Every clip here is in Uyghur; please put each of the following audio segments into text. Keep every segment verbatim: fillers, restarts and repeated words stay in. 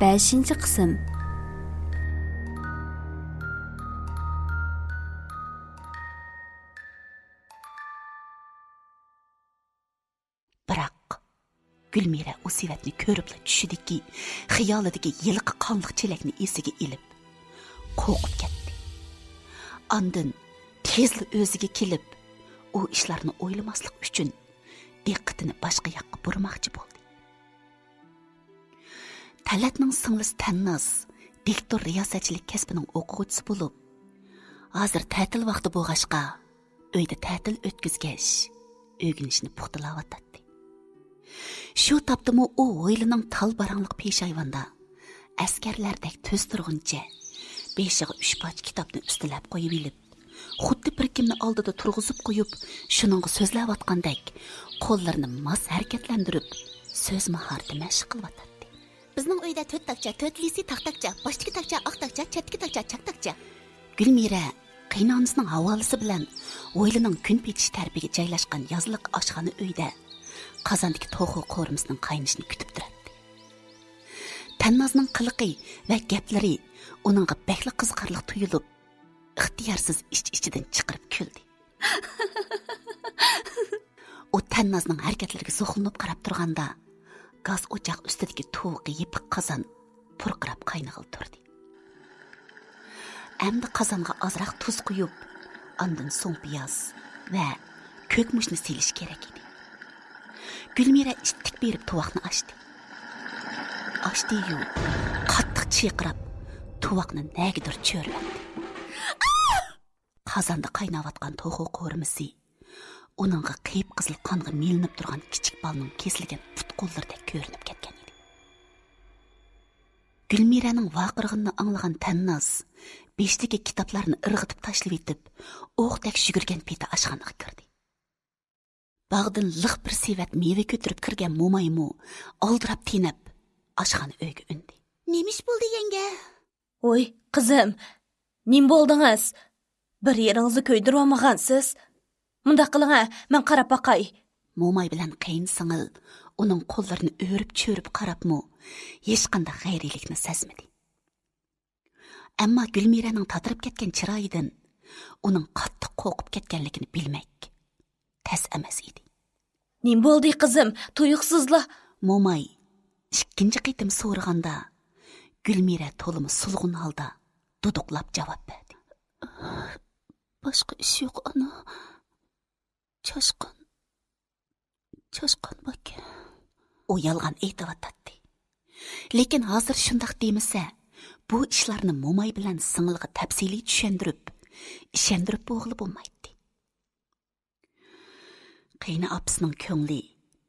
بەشىنچى قىسىم. بىراق، گۈلمىرە ئۇ سېۋەتنى كۆرۈپلا چۈشىدىكى، خىيالىدىكى ھېلىقى قانلىق چېلەكنى ئېسىگە ئېلىپ، قورقۇپ كەتتى. ئاندىن تېزلا ئۆزىگە كېلىپ، ئۇ ئىشلارنى ئويلىماسلىق ئۈچۈن دىققىتىنى باشقا ياققا بۇرىماقچى بولدى. تەلەتنىڭ سىڭلىسى تەنناز دىكتور رىياسەتچىلىك كەسپىنىڭ ئوقۇغۇچىسى بولۇپ، ھازىر تەتىل ۋاقتى بولغاچقا، ئۆيدە تەتىل ئۆتكۈزگەچ، ئۆگىنىشنى پۇختىلاۋاتاتتى. شۇ تاپتىمۇ ئۇ ھويلىنىڭ تال باراڭلىق پېشايۋاندا ئەسكەرلەردەك تۈز تۇرغىنىچە، بېشىغا ئۈچ پارچە كىتابنى ئۈستىلەپ قويۇۋېلىپ، خۇددى بىر كىمنى ئالدىدا تۇرغۇزۇپ قويۇپ، شۇنىڭغا سۆزلەۋاتقاندەك، قوللىرىنى ماس ھەرىكەتلەندۈرۈپ، سۆز ماھارىتى مەشىق قىلىۋاتاتتى. بىزنىڭ ئۆيدە تۆت تاكچا، تۆتىلىسى تاق تاكچا، باشتىكى تاكچا ئاق تاكچا، چەتتىكى تاكچا چاك تاكچا. گۈلمىرە قېيىنئانىسىنىڭ ھاۋالىسى بىلەن ھويلىنىڭ كۈنپېتىش تەرىپىگە جايلاشقان يازلىق ئاشخانا ئۆيدە قازاندىكى توخۇ قورۇمىسىنىڭ قاينىشىنى كۈتۈپ تۇراتتى. تەننازنىڭ قىلىقى ۋە گەپلىرى ئۇنىڭغا بەكلا قىزىقارلىق تۇيۇلۇپ، ئىختىيارسىز ئىچ-ئىچىدىن چىقىرىپ كۈلدى. ئۇ تەننازنىڭ ھەرىكەتلىرىگە زوقلىنىپ قاراپ تۇرغاندا، گاز ئوچاق ئۈستىدىكى تۇۋىقى يېپىق قازان پۇرقىراپ قاينىغىلى تۇردى. ئەمدى قازانغا ئازراق تۇز قۇيۇپ، ئاندىن سوڭ پىياز ۋە كۆك مۇچنى سېلىش كېرەك ئىدى. گۈلمىرە ئىتتىك بېرىپ تۇۋاقنى ئاچتى. ئاچتى-يۇ، قاتتىق چىرقىراپ، تۇۋاقنى نەگىدۇر چۆرۈۋەتتى. قازاندا قايناۋاتقان توخۇ قورۇمىسى ئۇنىڭغا قىپقىزىل قانغا مىلىنىپ تۇرغان كىچىك بالىنىڭ كېسىلگەن پۇت-قوللىرىدەك كۆرۈنۈپ كەتكەن ئىدى. گۈلمىرەنىڭ ۋارقىرىغىنىنى ئاڭلىغان تەنناز بېشىدىكى كىتابلارنى ئىرغىتىپ تاشلىۋېتىپ، ئوقتەك يۈگۈرگەن پېتى ئاشخانىغا كىردى. باغدىن لىق بىر سېۋەت مېۋە كۆتۈرۈپ كىرگەن مومايمۇ ئالدىراپ تېنەپ، ئاشخانا ئۆيگە ئۆندى. نېمە ئىش بولدى، يەڭگە؟ ۋوي، قىزىم، نېمە بولدىڭىز؟ بىر يېرىڭىزنى كۆيدۈرۈۋالمىغانسىز؟ مۇنداق قىلىڭە، مەن قاراپ باقاي. موماي بىلەن قېيىنسىڭىل ئۇنىڭ قوللىرىنى ئۆرۈپ-چۆرۈپ قاراپمۇ، ھېچقانداق غەيرىيلىكنى سەزمىدى. ئەمما گۈلمىرەنىڭ تاتىرىپ كەتكەن چىرايىدىن ئۇنىڭ قاتتىق قورقۇپ كەتكەنلىكىنى بىلمەك تەس ئەمەس ئىدى. نېمە بولدى، قىزىم؟ تۇيۇقسىزلا. موماي ئىككىنچى قېتىم سورىغاندا، گۈلمىرە تولىمۇ سولغۇن ھالدا دۇدۇقلاپ جاۋاب بەردى. باشقا ئىش يوق، ئانا. چاشقان، چاشقان باركەن. ئۇ يالغان ئېيتىۋاتاتتى. لېكىن ھازىر شۇنداق دېمىسە، بۇ ئىشلارنى موماي بىلەن سىڭلىغا تەپسىلىي چۈشەندۈرۈپ، ئىشەندۈرۈپ بولغىلى بولمايتتى. قېيىنى ئاپىسىنىڭ كۆڭلى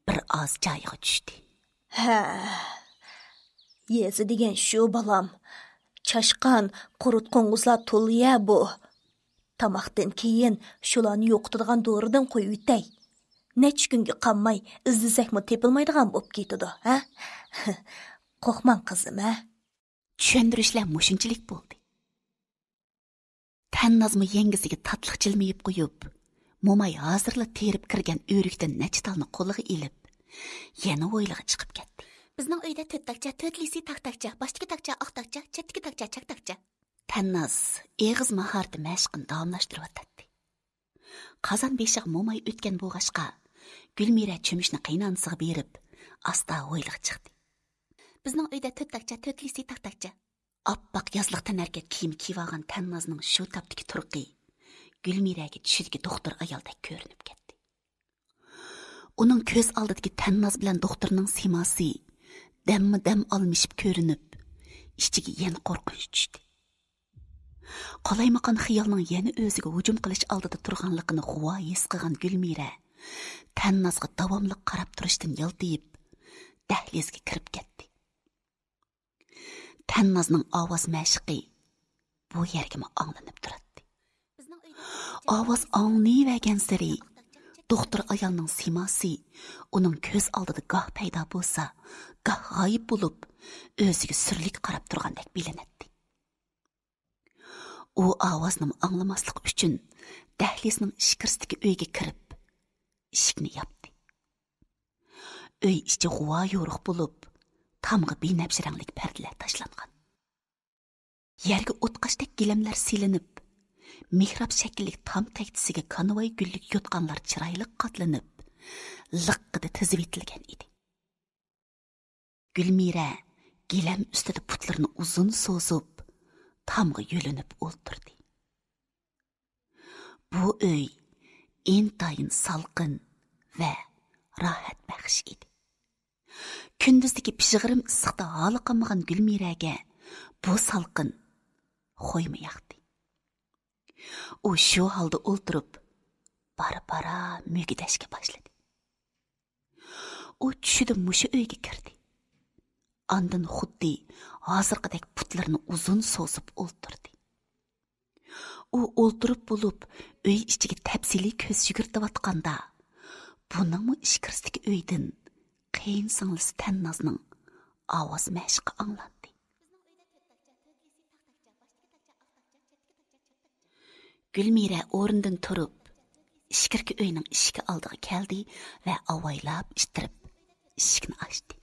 بىر ئاز جايىغا چۈشتى. ھە، يېزا دېگەن شۇ، بالام. چاشقان، قۇرت قوڭغۇزلار تولا يە بۇ. تاماقتىن كېيىن شۇلارنى يوقىتىدىغان دورىدىن قويۇۋېتەي. نەچچە كۈنگە قالماي ئىزدىسەكمۇ تېپىلمايدىغان بولۇپ كېتىدۇ، ھە؟ قورقماڭ، قىزىم، ھە؟ چۈشەندۈرۈشلەر مۇشۇنچىلىك بولدى. تەننازمۇ يەڭگىسىگە تاتلىق جىلمىيىپ قويۇپ، موماي ھازىرلا تېرىپ كىرگەن ئۆرۈكتىن نەچچە تالنى قولىغا ئېلىپ، يەنە ھويلىغا چىقىپ كەتتى. بىزنىڭ ئۆيدە تۆت تاكچا، تۆتىلىسى تاك تاكچا، باشتىكى تاكچا ئاق تاكچا، چەتتىكى تاكچا چاك تاكچا. تەنناز ئېغىز ماھارىتى مەشقىنى داۋاملاشتۇرۇۋاتاتتى. قازان بېشىغا موماي ئۆتكەن بولغاچقا، گۈلمىرە چۆمۈچنى قېيىنئانىسىغا بېرىپ، ئاستا ھويلىغا چىقتى. بىزنىڭ ئۆيدە تۆت تاكچا، تۆتىلىسى تاك تاكچا. ئاپئاق يازلىق تەنھەرىكەت كىيىمى كىيىۋالغان تەننازنىڭ شۇ تاپتىكى تۇرقى گۈلمىرەگە چۈشىدىكى دوختۇر ئايالدەك كۆرۈنۈپ كەتتى. ئۇنىڭ كۆز ئالدىدىكى تەنناز بىلەن دوختۇرنىڭ سىيماسى دەممۇ دەم ئالمىشىپ كۆرۈنۈپ، ئىچىگە يەنە قورقۇنچ چۈشتى. قالايمىقان خىيالنىڭ يەنە ئۆزىگە ھۇجۇم قىلىش ئالدىدا تۇرغانلىقىنى غۇۋا ھېس قىلغان گۈلمىرە تەننازغا داۋاملىق قاراپ تۇرۇشتىن يالتىيىپ، دەھلىزگە كىرىپ كەتتى. تەننازنىڭ ئاۋاز مەشىقى بۇ يەرگىمۇ ئاڭلىنىپ تۇراتتى. ئاۋاز ئاڭلىنىۋەرگەنسېرى، دوختۇر ئايالنىڭ سىيماسى ئۇنىڭ كۆز ئالدىدا گاھ پەيدا بولسا، گاھ غايىب بولۇپ، ئۆزىگە سۈرلۈك قاراپ تۇرغاندەك بىلىنەتتى. ئۇ ئاۋازنىمۇ ئاڭلىماسلىق ئۈچۈن دەھلىزنىڭ ئىچكىرىسىدىكى ئۆيگە كىرىپ، ئىشىكنى ياپتى. ئۆي ئىچى غۇۋا يورۇق بولۇپ، تامغا بىنەپشە رەڭلىك پەردىلەر تاشلانغان. يەرگە ئوتقاشتەك گىلەملەر سېلىنىپ، مېھراب شەكىللىك تام تەكچىسىگە كانىۋاي گۈللۈك يوتقانلار چىرايلىق قاتلىنىپ، لىققىدە تىزىۋېتىلگەن ئىدى. گۈلمىرە گىلەم ئۈستىدە پۇتلىرىنى ئۇزۇن سوزۇپ، تامغا يۆلىنىپ ئولتۇردى. بۇ ئۆي ئىنتايىن سالقىن ۋە راھەت بەخش ئىدى. كۈندۈزدىكى پىژغىرىم ئىسسىقتا ھالىقانمىغان گۈلمىرەگە بۇ سالقىن خويمۇ ياقتى. ئۇ شۇ ھالدا ئولتۇرۇپ، بارا-بارا مۈگدەشكە باشلىدى. ئۇ چۈشىدە مۇشۇ ئۆيگە كىردى. ئاندىن خۇددى ھازىرقىدەك پۇتلىرىنى ئۇزۇن سوزۇپ ئولتۇردى. ئۇ ئولتۇرۇپ بولۇپ، ئۆي ئىچىگە تەپسىلىي كۆز يۈگۈرتۈۋاتقاندا، بۇنىڭمۇ ئىچكىرىسىدىكى ئۆيدىن قېيىنسىڭلىسى تەننازنىڭ ئاۋاز مەشىقى ئاڭلاندى. گۈلمىرە ئورنىدىن تۇرۇپ، ئىچكىرىكى ئۆينىڭ ئىشىكى ئالدىغا كەلدى ۋە ئاۋايلاپ ئىتتىرىپ، ئىشىكنى ئاچتى.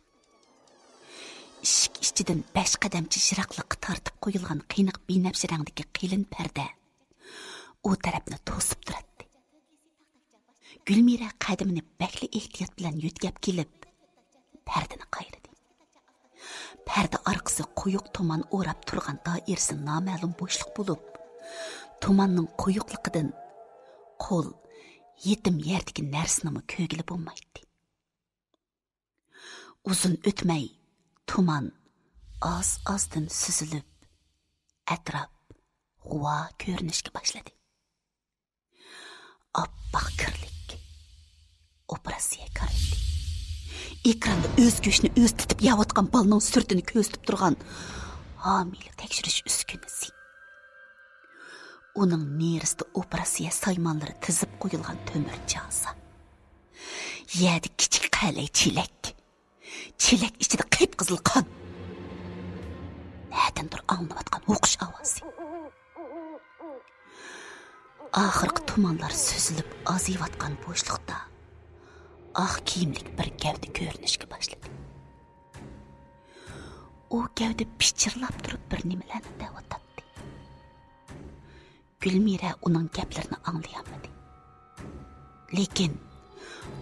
ئىشىك ئىچىدىن بەش قەدەمچە يىراقلىققا تارتىپ قويۇلغان قېنىق بىنەپشە رەڭدىكى قېلىن پەردە ئۇ تەرەپنى توسۇپ تۇراتتى. گۈلمىرە قەدىمىنى بەكلا ئېھتىيات بىلەن يۆتكەپ كېلىپ، پەردىنى قايرىدى. پەردە ئارقىسى قويۇق تۇمان ئوراپ تۇرغان دائىرىسى نامەلۇم بوشلۇق بولۇپ، تۇماننىڭ قويۇقلۇقىدىن قول يېتىم يەردىكى نەرسىنىمۇ كۆرگىلى بولمايتتى. ئۇزۇن ئۆتمەي، تۇمان ئاز-ئازدىن سۈزۈلۈپ، ئەتراپ غۇۋا كۆرۈنۈشكە باشلىدى. ئاپئاق كىرلىك ئوپېراتسىيە كارىۋىتى. ئېكراندا ئۆز گۆشىنى ئۆزى تىتىپ يەۋاتقان بالىنىڭ سۈرىتىنى كۆرسىتىپ تۇرغان ھامىلە تەكشۈرۈش ئۈسكۈنىسى. ئۇنىڭ نېرىسىدا ئوپېراتسىيە سايمانلىرى تىزىپ قويۇلغان تۆمۈر جازا. يەردە كىچىك قەلەي چېلەك. چېلەك ئىچىدە قىپقىزىل قان. نەدىندۇر ئاڭلىنىۋاتقان ھوقۇش ئاۋازى. ئاخىرقى تۇمانلار سۈزۈلۈپ ئازىيىۋاتقان بوشلۇقتا ئاق كىيىملىك بىر گەۋدە كۆرۈنۈشكە باشلىدى. ئۇ گەۋدە پىچىرلاپ تۇرۇپ بىر نېمىلەرنى دەۋاتاتتى. گۈلمىرە ئۇنىڭ گەپلىرىنى ئاڭلىيالمىدى. لېكىن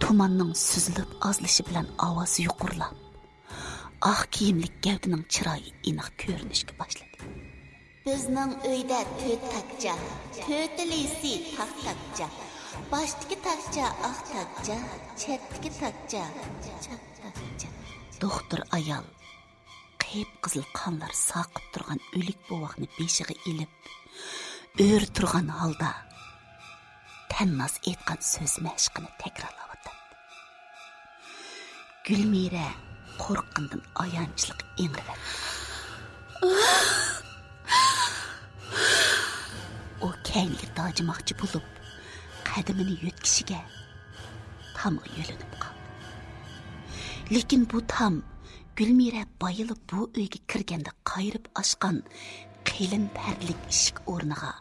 تۇماننىڭ سۈزۈلۈپ ئازلىشى بىلەن ئاۋاز يۇقىرىلاپ، ئاق كىيىملىك گەۋدىنىڭ چىرايى ئېنىق كۆرۈنۈشكە باشلىدى. بىزنىڭ ئۆيدە تۆت تاكچا، تۆتىلىسى تاق تاكچا. باشتىكى تاكچا ئاق تاكچا، چەتتىكى تاكچا چاق تاكچا. دوختۇر ئايال قىپقىزىل قانلار ساقىپ تۇرغان ئۆلۈك بوۋاقنى بېشىغا ئېلىپ، ئۆرە تۇرغان ھالدا تەنناز ئېيتقان سۆز مەشىقىنى تەكرارلاۋاتاتتى. گۈلمىرە قورققىنىدىن ئايانچلىق ئىڭرىۋەتتى. ئۇ كەينىگە داجىماقچى بولۇپ، قەدىمىنى يۆتكىشىگە تامغا يۆلىنىپ قالدى. لېكىن بۇ تام گۈلمىرە بايىلا بۇ ئۆيگە كىرگەندە قايرىپ ئاچقان قېلىن پەردىلىك ئىشىك ئورنىغا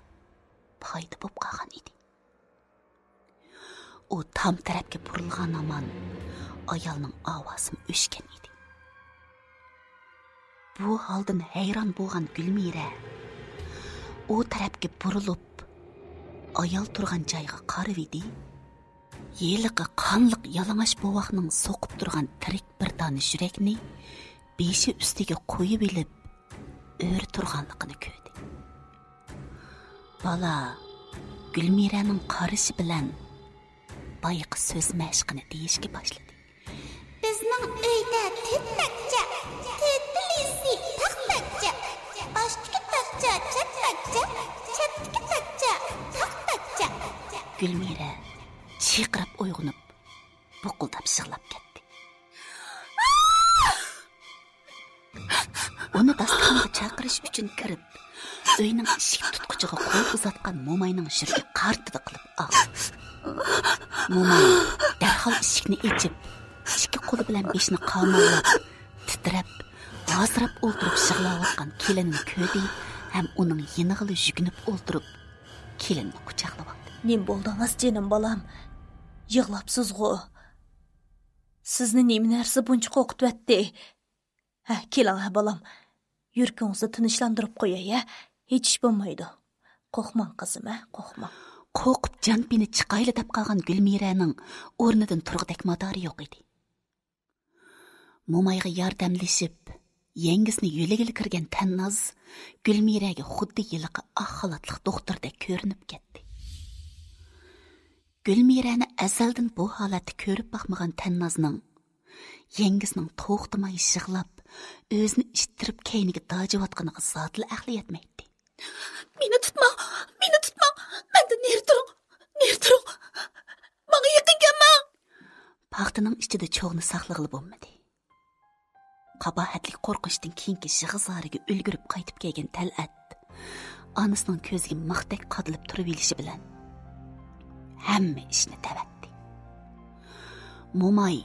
پايدا بولۇپ قالغان ئىدى. ئۇ تام تەرەپكە بۇرۇلغان ھامان ئايالنىڭ ئاۋازىمۇ ئۆچكەن ئىدى. بۇ ھالدىن ھەيران بولغان گۈلمىرە ئۇ تەرەپكە بۇرۇلۇپ، ئايال تۇرغان جايغا قارىۋىدى. ھېلىقى قانلىق يالىڭاچ بوۋاقنىڭ سوقۇپ تۇرغان تىرىك بىر دانە يۈرەكنى بېشى ئۈستىگە قويۇۋېلىپ، ئۆرە تۇرغانلىقىنى كۆردى. بالا گۈلمىرەنىڭ قارىشى بىلەن بايىقى سۆز مەشىقىنى دېيىشكە باشلىدى. بىزنىڭ ئۆيدە تۆت تاكچا، تۆتىلىسى تاق تاكچا، باشتىكى تاكچا چەت تاكچا، چەتتىكى تاكچا تاق تاكچا. گۈلمىرە چىرقىراپ ئويغىنىپ، بۇقۇلداپ يىغلاپ كەتتى. ئۇنى داستىخانغا چاقىرىش ئۈچۈن كىرىپ، ئۆينىڭ ئىشىك تۇتقۇچىغا قول ئۇزاتقان موماينىڭ يۈرىكى قارتىدى قىلىپ ئاغرىدى. موماي دەرھال ئىشىكنى ئېچىپ، ئىككى قولى بىلەن بېشىنى قاماللاپ، تىترەپ، ھازىراپ ئولتۇرۇپ يىغلاۋاتقان كېلىنىنى كۆردى ھەم ئۇنىڭ يېنىغىلا يۈگۈنۈپ ئولتۇرۇپ، كېلىنىنى قۇچاقلىۋالدى. نېمە بولدىڭىز، جېنىم بالام؟ يىغلاپسىزغۇ؟ سىزنى نېمە نەرسە بۇنچە قورقۇتۇۋەتتى؟ ھە، كېلىڭ، ھە، بالام. يۈرىكىڭىزنى تىنچلاندۇرۇپ قوياي، ھە؟ ھېچ ئىش بولمايدۇ. قورقماڭ، قىزىم، ھە، قورقماڭ. قورقۇپ جان پېنى چىقايلا دەپ قالغان گۈلمىرەنىڭ ئورنىدىن تۇرغۇدەك مادارى يوق ئىدى. مومايغا ياردەملىشىپ، يەڭگىسىنى يۆلىگىلى كىرگەن تەنناز گۈلمىرەگە خۇددى ھېلىقى ئاق خالاتلىق دوختۇردەك كۆرۈنۈپ كەتتى. گۈلمىرەنى ئەزەلدىن بۇ ھالەتتە كۆرۈپ باقمىغان تەننازنىڭ يەڭگىسىنىڭ توختىماي يىغلاپ، ئۆزىنى ئىتتىرىپ كەينىگە داجىۋاتقىنىغا زادىلا ئەقلى يەتمەيتتى. مېنى تۇتماڭ، مېنى تۇتماڭ، مەندىن نېرى تۇرۇڭ، نېرى تۇرۇڭ، ماڭا يېقىن كەلمەڭ. پاختىنىڭ ئىچىدە چوغنى ساقلىغىلى بولمىدى. قاباھەتلىك قورقۇنچتىن كېيىنكى يىغا-زارىگە ئۈلگۈرۈپ قايتىپ كەلگەن تەلئەت ئانىسىنىڭ كۆزىگە مىختەك قادىلىپ تۇرۇۋېلىشى بىلەن ھەممە ئىشنى تەۋەتتى. موماي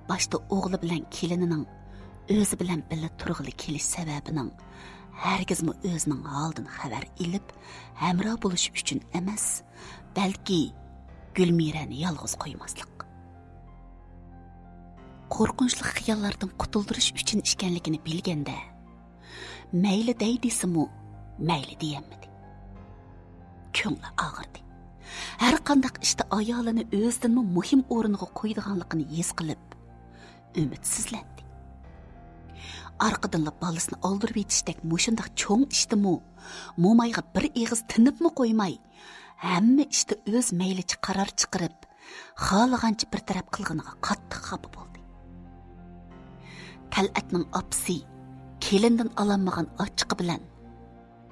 باشتا ئوغلى بىلەن كېلىنىنىڭ ئۆزى بىلەن بىللە تۇرغىلى كېلىش سەۋەبىنىڭ ھەرگىزمۇ ئۆزىنىڭ ھالىدىن خەۋەر ئېلىپ، ھەمراھ بولۇش ئۈچۈن ئەمەس، بەلكى گۈلمىرەنى يالغۇز قويماسلىق، قورقۇنچلۇق خىياللاردىن قۇتۇلدۇرۇش ئۈچۈن ئىكەنلىكىنى بىلگەندە، مەيلى دەي دېسىمۇ، مەيلى دېيەلمىدى. كۆڭلى ئاغرىدى. ھەر قانداق ئىشتا ئايالىنى ئۆزىدىنمۇ مۇھىم ئورۇنغا قويىدىغانلىقىنى ھېس قىلىپ، ئۈمىدسىزلەندى. ئارقىدىنلا بالىسىنى ئالدۇرۇۋېتىشتەك مۇشۇنداق چوڭ ئىشتىمۇ مومايغا بىر ئېغىز تىنىپمۇ قويماي، ھەممە ئىشتا ئۆز مەيلىچە قارار چىقىرىپ، خالىغانچە بىر تەرەپ قىلغىنىغا قاتتىق خاپا بولدى. تەلئەتنىڭ ئاپىسى كېلىندىن ئالالمىغان ئاچچىقى بىلەن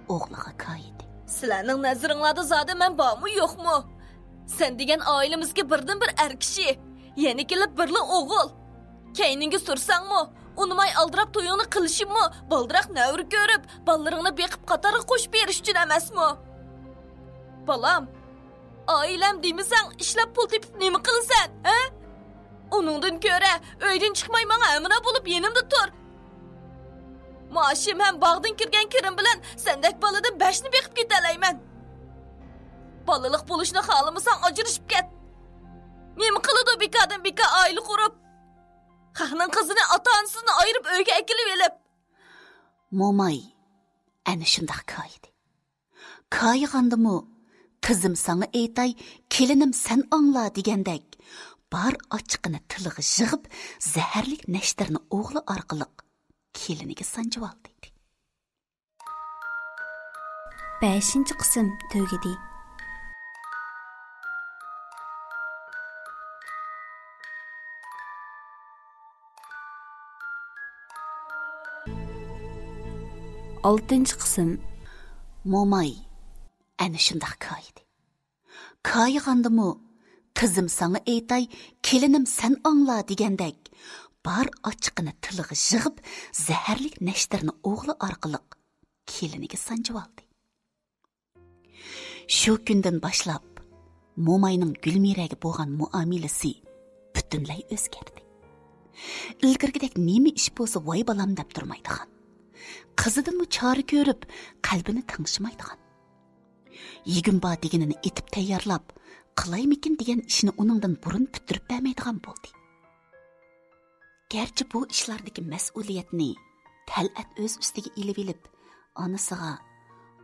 ئوغلىغا كايىدى. سىلەرنىڭ نەزىرىڭلاردا زادى مەن بارمۇ يوقمۇ؟ سەن دېگەن ئائىلىمىزدىكى بىردىنبىر ئەر كىشى، يەنە كېلىپ بىرلا ئوغۇل. كەينىڭگە سۈرسەڭمۇ، ئۇنىماي ئالدىراپ تويۇڭنى قىلىشىممۇ، بالدۇراق نەۋرە كۆرۈپ، بالىلىرىڭنى بېقىپ قاتارغا قوشۇپ بېرىش ئۈچۈن ئەمەسمۇ؟ بالام، ئائىلەم دېمىسەڭ، ئىشلەپ پۇل تېپىپ نېمە قىلىسەن، ھە؟ ئۇنىڭدىن كۆرە، ئۆيدىن چىقماي ماڭا ھەمراھ بولۇپ يېنىمدا تۇر. مائاشىم ھەم باغدىن كىرگەن كىرىم بىلەن سەندەك بالىدىن بەشنى بېقىپ كېتەلەيمەن. بالىلىق بولۇشنى خالىمىساڭ، ئاجرىشىپ كەت. نېمە قىلىدۇ بىكاردىن بىكار ئائىلە قۇرۇپ؟ خەقنىڭ قىزىنى ئاتا-ئانىسىدىن ئايرىپ ئۆيگە ئەكېلىۋېلىپ. موماي ئەنە شۇنداق كايىدى. كايىغاندىمۇ، «قىزىم ساڭا ئېيتاي، كېلىنىم سەن ئاڭلا» دېگەندەك، بار ئاچچىقىنى تىلىغا يىغىپ، زەھەرلىك نەشتەرنى ئوغلى ئارقىلىق كېلىنىگە سانجىۋالدى. بەشىنچى قىسىم تۈگىدى. ئالتىنچى قىسىم. موماي ئەنە شۇنداق كايىدى. كايىغاندىمۇ، «قىزىم ساڭا ئېيتاي، كېلىنىم سەن ئاڭلا» دېگەندەك، بار ئاچچىقىنى تىلىغا يىغىپ، زەھەرلىك نەشتەرنى ئوغلى ئارقىلىق كېلىنىگە سانجىۋالدى. شۇ كۈندىن باشلاپ، موماينىڭ گۈلمىرەگە بولغان مۇئامىلىسى پۈتۈنلەي ئۆزگەردى. ئىلگىرىكىدەك نېمە ئىش بولسا «ۋاي بالام» دەپ تۇرمايدىغان، قىزىدىنمۇ چارە كۆرۈپ، قەلبىنى تىڭشىمايدىغان، يېگۈم بار دېگىنىنى ئېتىپ تەييارلاپ، قىلايمىكىن دېگەن ئىشنى ئۇنىڭدىن بۇرۇن پۈتتۈرۈپ بەرمەيدىغان بولدى. گەرچە بۇ ئىشلاردىكى مەسئۇلىيەتنى تەلئەت ئۆز ئۈستىگە ئېلىۋېلىپ، ئانىسىغا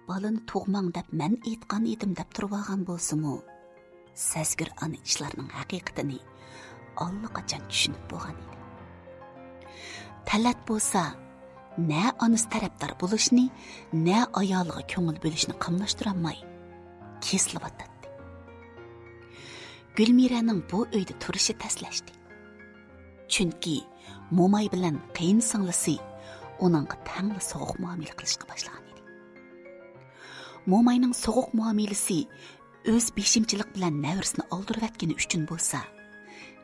«بالىنى تۇغماڭ دەپ مەن ئېيتقان ئىدىم» دەپ تۇرۇۋالغان بولسىمۇ، سەزگۈر ئانا ئىشلارنىڭ ھەقىقىتىنى ئاللىقاچان چۈشىنىپ بولغان ئىدى. تەلئەت بولسا نە ئانىسى تەرەپدار بولۇشنى، نە ئايالىغا كۆڭۈل بۆلۈشنى قاملاشتۇرالماي كېسىلىۋاتاتتى. گۈلمىرەنىڭ بۇ ئۆيدە تۇرۇشى تەسلەشتى. چۈنكى موماي بىلەن قېيىنسىڭلىسى ئۇنىڭغا تەڭلا سوغۇق مۇئامىلە قىلىشقا باشلىغان ئىدى. موماينىڭ سوغۇق مۇئامىلىسى ئۆز بېشىمچىلىق بىلەن نەۋرىسىنى ئالدۇرۇۋەتكىنى ئۈچۈن بولسا،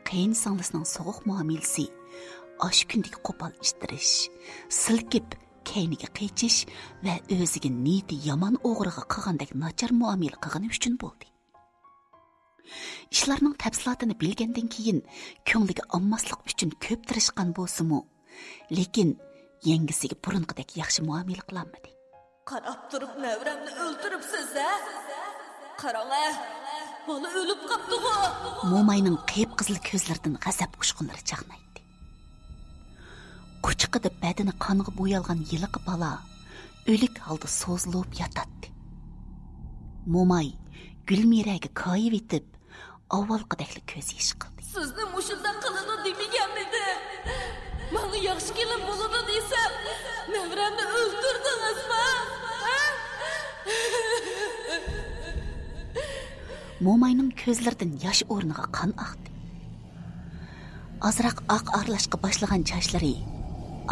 قېيىنسىڭلىسىنىڭ سوغۇق مۇئامىلىسى ئاشۇ كۈندىكى قوپال ئىتتىرىش، سىلكىپ كەينىگە قېچىش ۋە ئۆزىگە نىيىتى يامان ئوغرىغا قىلغاندەك ناچار مۇئامىلە قىلغىنى ئۈچۈن بولدى. ئىشلارنىڭ تەپسىلاتىنى بىلگەندىن كېيىن، كۆڭلىگە ئالماسلىق ئۈچۈن كۆپ تىرىشقان بولسىمۇ، لېكىن يەڭگىسىگە بۇرۇنقىدەك ياخشى مۇئامىلە قىلالمىدى. قاراپ تۇرۇپ نەۋرەمنى ئۆلتۈرۈپسىز ھە؟ قاراڭ ھە، بالا ئۆلۈپ قاپتىغۇ؟ موماينىڭ قىپقىزىل كۆزلىرىدىن غەزەپ ئۇچقۇنلىرى چاقنايتتى. قۇچىقىدا بەدىنى قانغا بويالغان ھېلىقى بالا ئۆلۈك ھالدا سوزۇلۇپ ياتاتتى. موماي گۈلمىرەگە كايىۋېتىپ، ئاۋۋالقىدەكلا كۆز يېشى قىلدى. سىزنى مۇشۇنداق قىلىدۇ دېمىگەنمىدىم؟ ماڭا ياخشى كېلىن بولىدۇ دېسەم، نەۋرەمنى ئۆلتۈردىڭىزمۇ؟ ھە؟ موماينىڭ كۆزلىرىدىن ياش ئورنىغا قان ئاقتى. ئازراق ئاق ئارىلاشقا باشلىغان چاچلىرى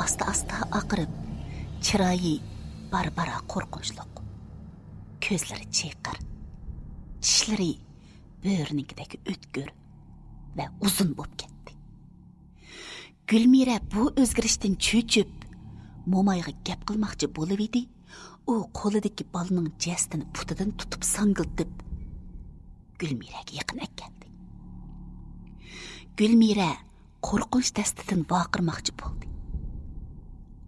ئاستا-ئاستا ئاقىرىپ، چىرايى بارا-بارا قورقۇنچلۇق. كۆزلىرى چېقىر. چىشلىرى بۆرىنىڭكىدەك ئۆتكۈر ۋە ئۇزۇن بولۇپ كەتتى. گۈلمىرە بۇ ئۆزگىرىشتىن چۆچۈپ، مومايغا گەپ قىلماقچى بولۇۋىدى، ئۇ قولىدىكى بالىنىڭ جەسىتىنى پۇتىدىن تۇتۇپ ساڭگىلتىپ، گۈلمىرەگە يېقىن ئەكەلدى. گۈلمىرە قورقۇنچ دەستىدىن ۋارقىرىماقچى بولدى.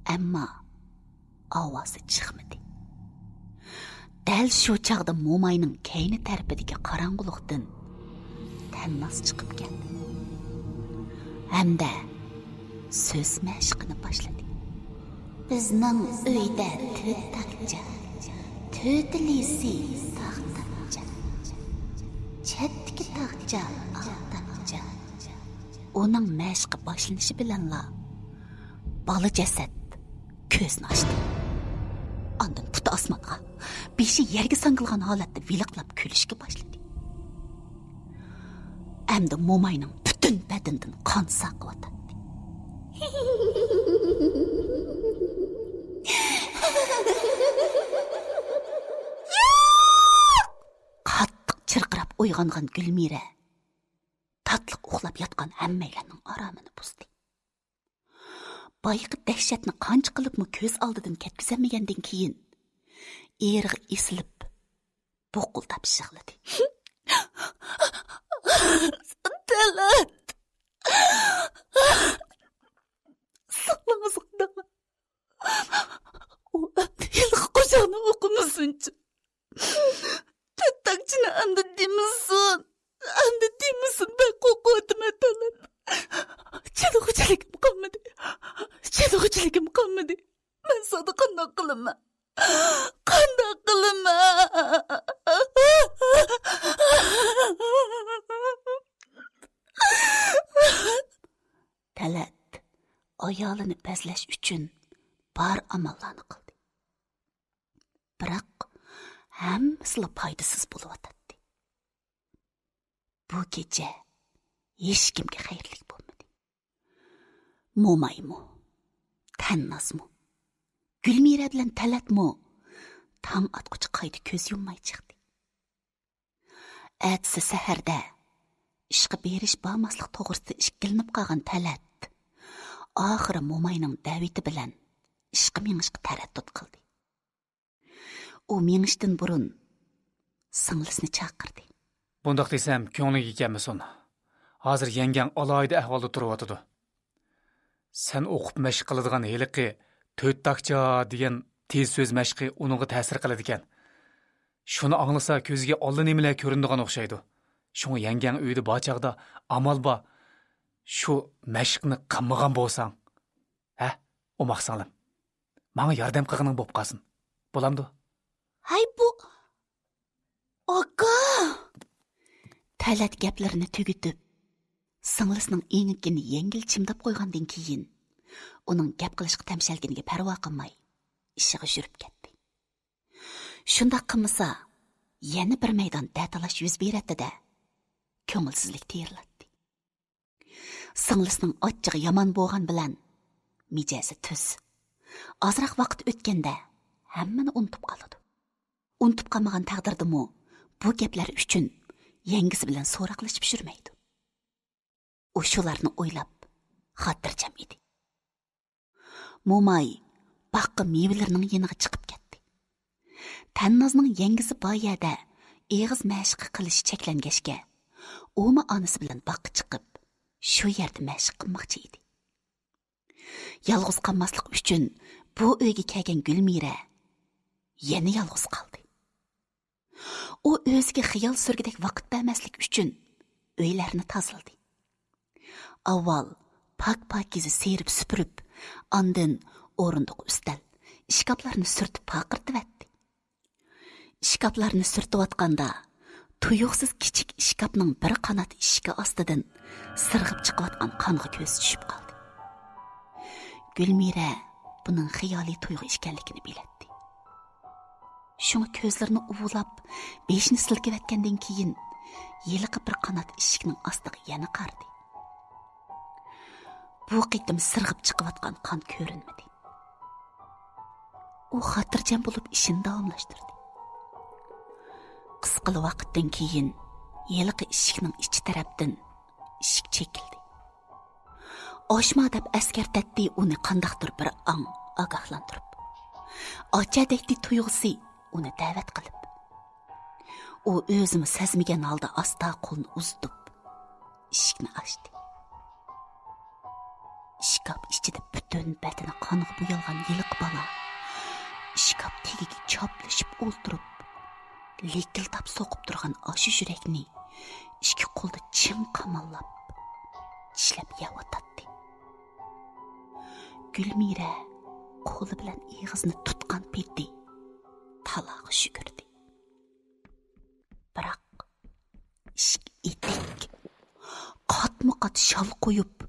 ئەمما ئاۋازى چىقمىدى. دەل شۇ چاغدا موماينىڭ كەينى تەرىپىدىكى قاراڭغۇلۇقتىن تەنناز چىقىپ كەلدى ھەمدە سۆز مەشقىنى باشلىدى. بىزنىڭ ئۆيدە تۆت تاكچا، تۆتىلىسى تاق تاكچا، چەتتىكى تاكچا ئاق تاكچا. ئۇنىڭ مەشقى باشلىنىشى بىلەنلا بالا جەسەت كۆزىنى ئاچتى. ئاندىن پۇتى ئاسمانغا، بېشى يەرگە ساڭگىلىغان ھالەتتە ۋىلىقلاپ كۈلۈشكە باشلىدى. ئەمدى موماينىڭ پۈتۈن بەدىنىدىن قان ساقىۋاتاتتى. قاتتىق چىرقىراپ ئويغانغان گۈلمىرە تاتلىق ئۇخلاپ ياتقان ھەممەيلەننىڭ ئارامىنى بۇزدى. بايىقى دەھشەتنى قانچە قىلىپمۇ كۆز ئالدىدىن كەتكۈزەلمىگەندىن كېيىن، ئېرىغا ئېسىلىپ، بۇقۇلداپ يىغلىدى. تەلەت! سىڭلىڭىز قانداق؟ ئۇ ئەمدى ھېلىقى قوشاقنى ئوقۇمىسۇنچۇ؟ تۆت تاكچىنى ئەمدى دېمىسۇن. ئەمدى دېمىسۇن، بەك قورقۇۋاتىمەن، تەلەت. چىدىغۇچىلىكىم قالمىدى. چىدىغۇچىلىكىم قالمىدى. مەن سادا قانداق قىلىمەن؟ قانداق قىلىمەن؟ تەلەت ئايالىنى بەزلەش ئۈچۈن بار ئاماللارنى قىلدى. بىراق ھەممىسىلا پايدىسىز بولۇۋاتاتتى. بۇ كېچە ھېچكىمگە خەيرلىك بولمىدى. مومايمۇ، تەننازمۇ، گۈلمىرە بىلەن تەلەتمۇ تاڭ ئاتقۇچە قايتا كۆز يۇمماي چىقتى. ئەتىسى سەھەردە ئىشقا بېرىش بارماسلىق توغرىسىدا ئىككىلىنىپ قالغان تەلەت ئاخىرى موماينىڭ دەۋىتى بىلەن ئىشقا مېڭىشقا تەرەددۇت قىلدى. ئۇ مېڭىشتىن بۇرۇن سىڭلىسىنى چاقىردى. بۇنداق دېسەم، كۆڭلۈڭگە كەلمىسۇن. ھازىر يەڭگەڭ ئالاھىدە ئەھۋالدا تۇرۇۋاتىدۇ. سەن ئوقۇپ مەشىق قىلىدىغان ھېلىقى تۆت تاكچا دېگەن تېز سۆز مەشقى ئۇنىڭغا تەسىر قىلىدىكەن. شۇنى ئاڭلىسا، كۆزىگە ئاللىنېمىلەر كۆرۈنىدىغان ئوخشايدۇ. شۇڭا يەڭگەڭ ئۆيدە بار چاغدا ئامال بار شۇ مەشىقنى قىلمىغان بولساڭ. ھە، ئوماق سىڭلىم. ماڭا ياردەم قىلغىنىڭ بولۇپ قالسۇن. بولامدۇ؟ ھەي، بۇ، ئاكا! تەلەت گەپلىرىنى تۈگىتىپ، سىڭلىسىنىڭ ئېڭىكىنى يەڭگىل چىمداپ قويغاندىن كېيىن، ئۇنىڭ گەپ قىلىشقا تەمشەلگىنىگە پەرۋا قىلماي، ئىشىغا يۈرۈپ كەتتى. شۇنداق قىلمىسا، يەنە بىر مەيدان دەتالاش يۈز بېرەتتى-دە، كۆڭۈلسىزلىك تېرىلاتتى. سىڭلىسىنىڭ ئاچچىقى يامان بولغان بىلەن، مىجەزى تۈز. ئازراق ۋاقىت ئۆتكەندە، ھەممىنى ئۇنتۇپ قالىدۇ. ئۇنتۇپ قالمىغان تەقدىردىمۇ، بۇ گەپلەر ئۈچۈن يەڭگىسى بىلەن سوراقلىشىپ يۈرمەيدۇ. ئۇ شۇلارنى ئويلاپ، خاتىرجەم ئىدى. موماي باغقا مېۋىلىرىنىڭ يېنىغا چىقىپ كەتتى. تەننازنىڭ يەڭگىسى بار يەردە ئېغىز مەشىقى قىلىشى چەكلەنگەچكە، ئۇمۇ ئانىسى بىلەن باغقا چىقىپ، شۇ يەردە مەشىق قىلماقچى ئىدى. يالغۇز قالماسلىق ئۈچۈن بۇ ئۆيگە كەلگەن گۈلمىرە يەنە يالغۇز قالدى. ئۇ ئۆزىگە خىيال سۈرگۈدەك ۋاقىت بەرمەسلىك ئۈچۈن ئۆيلەرنى تازىلىدى. ئاۋۋال پاك-پاكىزە سېرىپ سۈپۈرۈپ، ئاندىن ئورۇندۇق، ئۈستەل، ئىشكاپلارنى سۈرتۈپ پارقىرىتىۋەتتى. ئىشكاپلارنى سۈرتۈۋاتقاندا، تۇيۇقسىز كىچىك ئىشكاپنىڭ بىر قانات ئىشىكى ئاستىدىن سىرغىپ چىقىۋاتقان قانغا كۆزى چۈشۈپ قالدى. گۈلمىرە بۇنىڭ خىيالىي تۇيغۇ ئىكەنلىكىنى بىلەتتى. شۇڭا كۆزلىرىنى ئۇۋىلاپ، بېشىنى سىلكىۋەتكەندىن كېيىن، ھېلىقى بىر قانات ئىشىكنىڭ ئاستىغا يەنە قارىدى. بۇ قېتىم سىرغىپ چىقىۋاتقان قان كۆرۈنمىدى. ئۇ خاتىرجەم بولۇپ ئىشىنى داۋاملاشتۇردى. قىسقىلا ۋاقىتتىن كېيىن ھېلىقى ئىشىكنىڭ ئىچى تەرەپتىن ئىشىك چېكىلدى. ئاچما دەپ ئەسكەرتەتتى ئۇنى قانداقتۇر بىر ئاڭ ئاگاھلاندۇرۇپ. ئاچە دەيتتى تۇيغۇسى ئۇنى دەۋەت قىلىپ. ئۇ ئۆزىمۇ سەزمىگەن ھالدا ئاستا قولىنى ئۇزىتىپ، ئىشىكنى ئاچتى. ئىشكاپ ئىچىدە پۈتۈن بەدىنى قانغا بويالغان ھېلىقى بالا ئىشكاپ تېگىگە چاپلىشىپ ئولتۇرۇپ، لىكىلداپ سوقۇپ تۇرغان ئاشۇ يۈرەكنى ئىككى قولىدا چىڭ قاماللاپ، چىشلەپ يەۋاتاتتى. گۈلمىرە قولى بىلەن ئېغىزىنى تۇتقان پېتى تالاغا شۈكۈردى. بىراق ئىشىك ئېتىك، قاتمۇ قات شال قويۇپ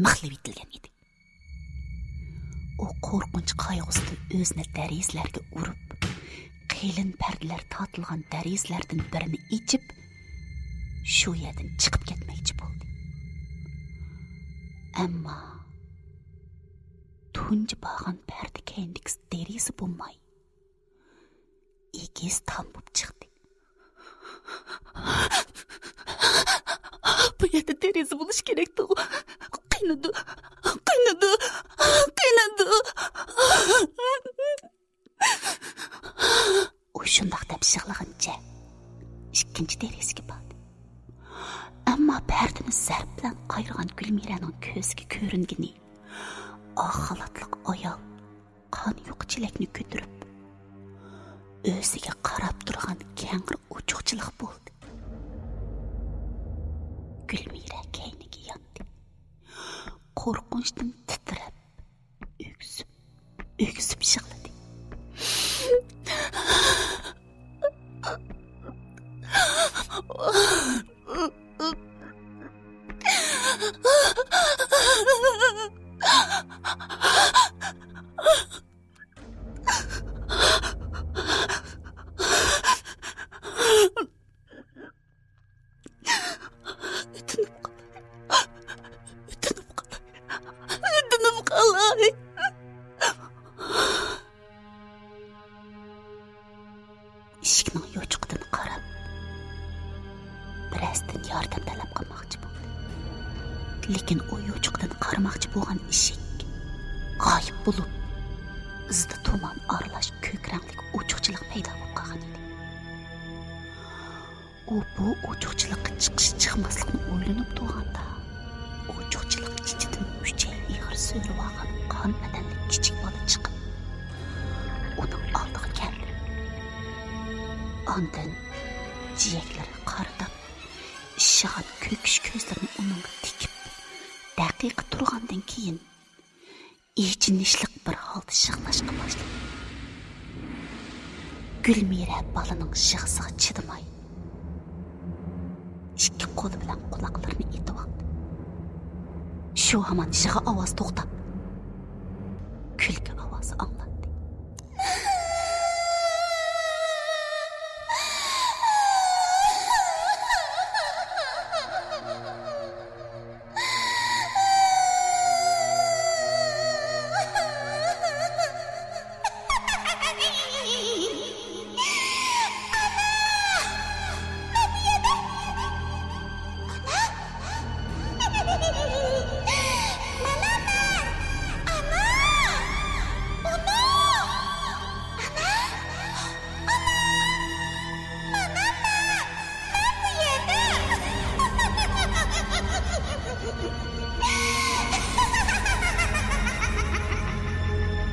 مىخلىۋېتىلگەن ئىدى. ئۇ قورقۇنچ قايغۇسىدىن ئۆزىنى دېرىزىلەرگە ئۇرۇپ، قېلىن پەردىلەر تارتىلغان دېرىزىلەردىن بىرىنى ئېچىپ، شۇ يەردىن چىقىپ كەتمەكچى بولدى. ئەمما تۇنجى بارغان پەردە كەينىدىكى دېرىزە بولماي، ئېگىز تام بولۇپ چىقتى. بۇ يەردە دېرىزە بولۇش كېرەكتىغۇ. قىينىدۇ، قىينىدۇ، قىينىدۇ. ئۇ شۇنداق دەپ يىغلىغىنىچە ئىككىنچى دېرىزىگە باردى. ئەمما پەردىنى زەرب بىلەن قايرىغان گۈلمىرەنىڭ كۆزىگە كۆرۈنگىنى ئاق خالاتلىق ئايال قان يۇقا چېلەكنى كۆتۈرۈپ، ئۆزىگە قاراپ تۇرغان كەڭرى ئوچۇقچىلىق بولدى. گۈلمىرە كەينىگە ياندى. قورقۇنچتىن تىترەپ، ئۆكسۈپ، ئۆكسۈپ يىغلىدى. ئۆتۈنۈپ قالاي. ئۆتۈنۈپ قالاي. ئۆتۈنۈپ قالاي. ئىشىكنىڭ يوچۇقىدىن قاراپ، بىرەرسىدىن ياردەم تەلەپ قىلماقچى بولدى. لېكىن ئۇ يوچۇقىدىن قارىماقچى بولغان ئىشىك غايىب بولۇپ، ئىزىدا تۇمان ئارىلاش كۆك رەڭلىك ئوچۇقچىلىق پەيدا بولۇپ قالغان ئىدى. ئۇ بۇ ئوچۇقچىلىققا چىقىش-چىقماسلىقنى ئويلىنىپ تۇرغاندا، ئوچۇقچىلىق ئىچىدىن ئۈچەي ئېغىر سۆرىۋالغان قان بەدەنلىك كىچىك بالا چىقىپ، ئۇنىڭ ئالدىغا كەلدى. ئاندىن جىيەكلىرى قارىداپ، ئىششىغان كۆكۈش كۆزلىرىنى ئۇنىڭغا تىكىپ، دەقىقە تۇرغاندىن كېيىن، ئېچىنىشلىق بىر ھالدا يىغلاشقا باشلىدى. گۈلمىرە بالىنىڭ يىغىسىغا چىدىماي، ئىككى قولى بىلەن قۇلاقلىرىنى ئېتىۋالدى. شۇ ھامان يىغا ئاۋازى توختاپ، كۈلكە ئاۋازى ئاڭلاندى.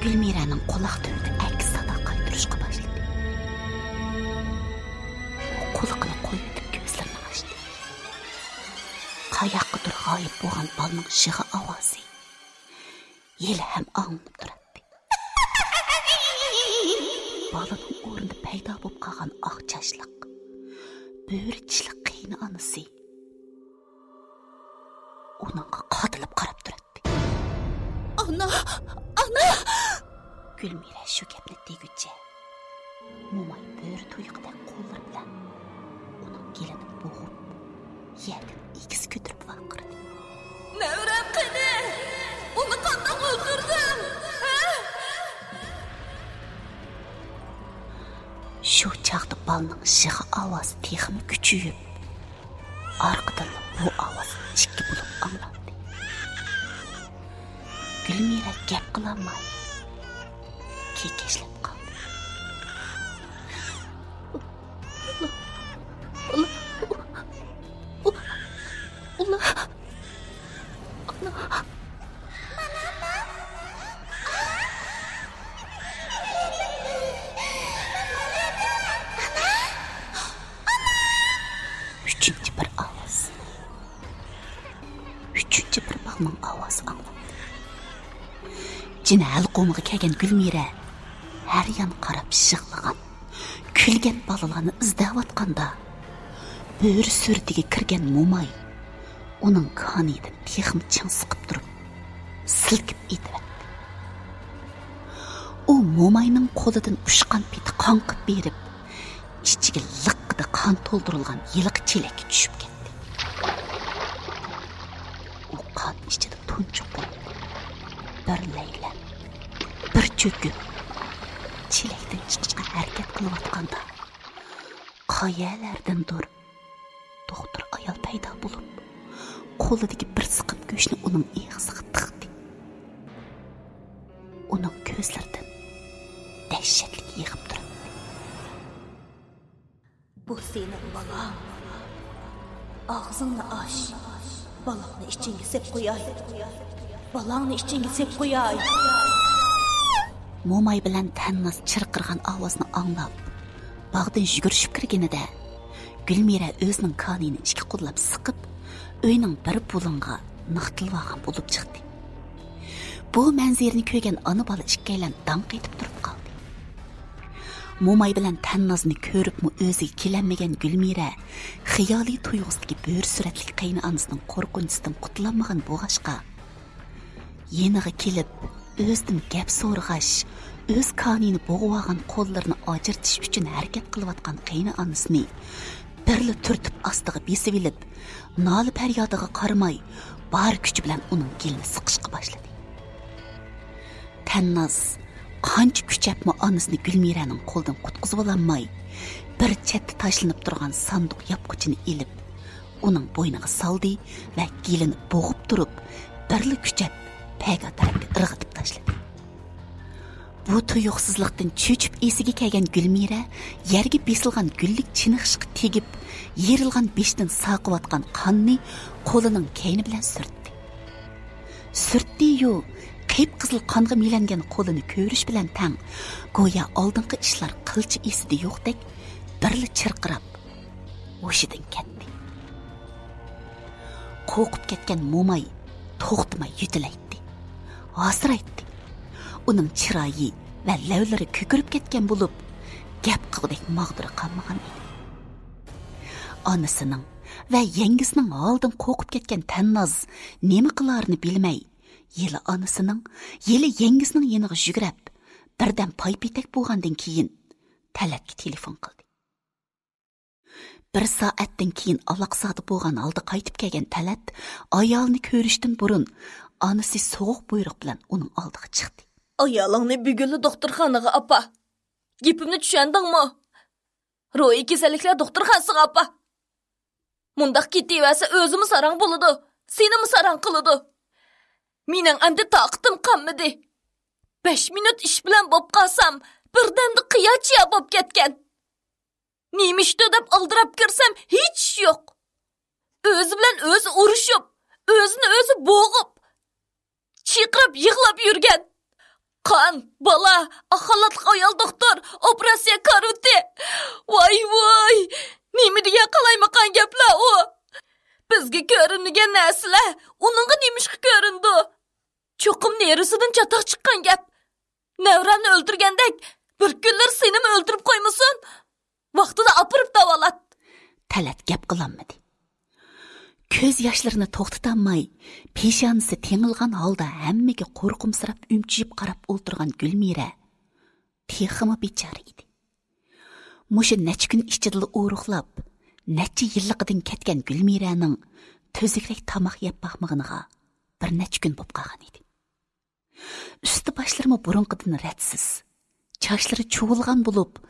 گۈلمىرەنىڭ قۇلاق تۈۋىدە ئەكس سادا قايتۇرۇشقا باشلىدى. ئۇ قۇلىقىنى قويۇۋېتىپ كۆزلىرىنى ئاچتى. قاياققىدۇر غايىب بولغان بالىنىڭ يىغا ئاۋازى ھېلىھەم ئاڭلىنىپ تۇراتتى. بالىنىڭ ئورنىدا پەيدا بولۇپ قالغان ئاق چاچلىق، بۆرە چىشلىق قېيىنئانىسى ئۇنىڭغا قادىلىپ قاراپ تۇراتتى. ئانا! ئانا! گۈلمىرە شۇ گەپنى دېگۈچە، موماي بۆرە تۇيىقىدەك قوللىرى بىلەن ئۇنىڭ گېلىنى بوغۇپ، يەردىن ئېگىز كۆتۈرۈپ ۋارقىرىدى. نەۋرەم قېنى؟ ئۇنى قانداق ئۆلتۈردۈڭ؟ ھە؟ شۇ چاغدا بالىنىڭ شىخ ئاۋازى تېخىمۇ كۈچىيىپ، ئارقىدىنلا بۇ ئاۋاز ئىككى بولۇپ ئاڭلاندى. گۈلمىرە گەپ قىلالماي، كېكەچلەپ قالدى. ئۇلا، ئۇلا، ئۇلا، ئۇلا. ئۈچىنچى بىر ئاۋاز. ئۈچىنچى بىر بالىنىڭ ئاۋازى ئاڭلاندى. جىن ھەلقۇمىغا كەلگەن گۈلمىرە ھەر يان قاراپ يىغلىغان، كۈلگەن بالىلارنى ئىزدەۋاتقاندا، بۆرە سۈرىتىگە كىرگەن موماي ئۇنىڭ كانىيىدىن تېخىمۇ چىڭ سىقىپ تۇرۇپ، سىلكىپ ئېتىۋەتتى. ئۇ موماينىڭ قولىدىن ئۇچقان پېتى قاڭقىپ بېرىپ، ئىچىگە لىققىدە قان تولدۇرۇلغان ھېلىقى چېلەككە چۈشۈپ كەتتى. ئۇ قان ئىچىدە تۇنجۇقۇپ، بىر لەيلەپ، بىر چۆكۈپ، چېلەكتىن چىقىشقا ھەرىكەت قىلىۋاتقاندا، قايەلەردىندۇر دوختۇر ئايال پەيدا بولۇپ، قولىدىكى بىر سىقىم گۆشنى ئۇنىڭ ئېغىزىغا تىقتى. ئۇنىڭ كۆزلىرىدىن دەھشەتلىك يېغىپ تۇراتتى. بۇ سېنىڭ بالاڭ. ئاغزىڭنى ئاچ. بالاڭنى ئىچىڭگە سېلىپ قوياي. بالاڭنى ئىچىڭگە سېلىپ قوياي. موماي بىلەن تەنناز چىرقىرىغان ئاۋازنى ئاڭلاپ، باغدىن يۈگۈرۈشۈپ كىرگىنىدە، گۈلمىرە ئۆزىنىڭ كانىيىنى ئىككى قوللاپ سىقىپ، ئۆينىڭ بىر بۇلۇڭىغا نىقتىلىۋالغان بولۇپ چىقتى. بۇ مەنزىرىنى كۆرگەن ئانا-بالا ئىككىيلەن داڭ قېتىپ تۇرۇپ قالدى. موماي بىلەن تەننازنى كۆرۈپمۇ ئۆزىگە كېلەلمىگەن گۈلمىرە خىيالىي تۇيغۇسىدىكى بۆرە سۈرەتلىك قېيىنئانىسىنىڭ قورقۇنچىسىدىن قۇتۇلالمىغان بولغاچقا، يېنىغا كېلىپ، ئۆزىدىن گەپ سورىغاچ، ئۆز كانىيىنى بوغۇۋالغان قوللىرىنى ئاجرىتىش ئۈچۈن ھەرىكەت قىلىۋاتقان قېيىنئانىسىنى بىرلا تۈرتۈپ ئاستىغا بېسىۋېلىپ، نالە-پەريادىغا قارىماي، بار كۈچى بىلەن ئۇنىڭ گېلىنى سىقىشقا باشلىدى. تەنناز قانچە كۈچەپمۇ ئانىسىنى گۈلمىرەنىڭ قولىدىن قۇتقۇزۇۋالالماي، بىر چەتتە تاشلىنىپ تۇرغان ساندۇق ياپقۇچىنى ئېلىپ، ئۇنىڭ بوينىغا سالدى ۋە گېلىنى بوغۇپ تۇرۇپ، بىرلا كۈچەپ پەيگا تەرەپكە ئىرغىتىپ تاشلىدى. بۇ تۇيۇقسىزلىقتىن چۆچۈپ ئېسىگە كەلگەن گۈلمىرە يەرگە بېسىلغان گۈللۈك چېنىقىشقا تېگىپ، يېرىلغان بېشىدىن ساقىۋاتقان قاننى قولىنىڭ كەينى بىلەن سۈرتتى. سۈرتتى-يۇ، قىپقىزىل قانغا مىلەنگەن قولىنى كۆرۈش بىلەن تەڭ، گويا ئالدىنقى ئىشلار قىلچە ئېسىدە يوقتەك، بىرلا چىرقىراپ، ھوشىدىن كەتتى. قورقۇپ كەتكەن موماي توختىماي يۆتىلەيتتى، ھاسىرايتتى. ئۇنىڭ چىرايى ۋە لەۋلىرى كۆكىرىپ كەتكەن بولۇپ، گەپ قىلغۇدەك ماغدۇرى قالمىغان ئىدى. ئانىسىنىڭ ۋە يەڭگىسىنىڭ ھالىدىن قورقۇپ كەتكەن تەنناز نېمە قىلارىنى بىلمەي، ھېلى ئانىسىنىڭ، ھېلى يەڭگىسىنىڭ يېنىغا يۈگۈرۈپ، بىردەم پايپېتەك بولغاندىن كېيىن، تەلەتكە تېلېفون قىلدى. بىر سائەتتىن كېيىن ئالاقزادە بولغان ھالدا قايتىپ كەلگەن تەلەت ئايالىنى كۆرۈشتىن بۇرۇن، ئانىسى سوغۇق بۇيرۇق بىلەن ئۇنىڭ ئالدىغا چىقتى. ئايالىڭنى بۈگۈنلا دوختۇرخانىغا ئاپار. گېپىمنى چۈشەندىڭمۇ؟ روھىي كېسەللىكلەر دوختۇرخانىسىغا ئاپار. مۇنداق كېتىۋەرسە ئۆزىمۇ ساراڭ بولىدۇ، سېنىمۇ ساراڭ قىلىدۇ. مېنىڭ ئەمدى تاقىتىم قالمىدى. بەش مىنۇت ئىش بىلەن بولۇپ قالسام، بىردەمدە قىيا-چىيا بولۇپ كەتكەن. نېمە ئىشتۇ دەپ ئالدىراپ كىرسەم، ھېچ ئىش يوق. ئۆزى بىلەن ئۆزى ئۇرۇشۇپ، ئۆزىنى ئۆزى بوغۇپ، چىرقىراپ يىغلاپ يۈرگەن. قان، بالا، ئاق خالاتلىق ئايال دوختۇر، ئوپېراتسىيە كارىۋىتى. ۋاي، ۋاي، نېمە دېگەن قالايمىقان گەپلەر ئۇ. بىزگە كۆرۈنمىگەن نەرسىلەر ئۇنىڭغا نېمىشقا كۆرۈنىدۇ؟ چوقۇم نېرىسىدىن چاتاق چىققان گەپ. نەۋرەمنى ئۆلتۈرگەندەك، بىر كۈنلىرى سېنىمۇ ئۆلتۈرۈپ قويمىسۇن. ۋاقتىدا ئاپىرىپ داۋالات. تەلەت گەپ قىلالمىدى. كۆز ياشلىرىنى توختىتالماي، پېشانىسى تېڭىلغان ھالدا ھەممىگە قورقۇمسىراپ ئۈمچىيىپ قاراپ ئولتۇرغان گۈلمىرە تېخىمۇ بىچارە ئىدى. مۇشۇ نەچچە كۈن ئىچىدىلا ئورۇقلاپ، نەچچە يىللىقىدىن كەتكەن گۈلمىرەنىڭ تۈزۈكرەك تاماق يەپ باقمىغىنىغا بىر نەچچە كۈن بوپ قالغان ئىدى. ئۈستى باشلىرىمۇ بۇرۇنقىدىن رەتسىز. چاچلىرى چۇۋۇلغان بولۇپ،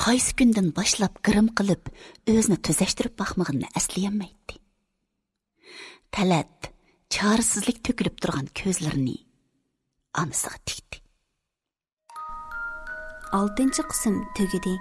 قايسى كۈندىن باشلاپ گىرىم قىلىپ، ئۆزىنى تۈزەشتۈرۈپ باقمىغىنىنى ئەسلىيەلمەيتتى. تەلەت چارىسىزلىك تۆكۈلۈپ تۇرغان كۆزلىرىنى ئانىسىغا تىكتى. ئالتىنچى قىسىم تۈگىدى.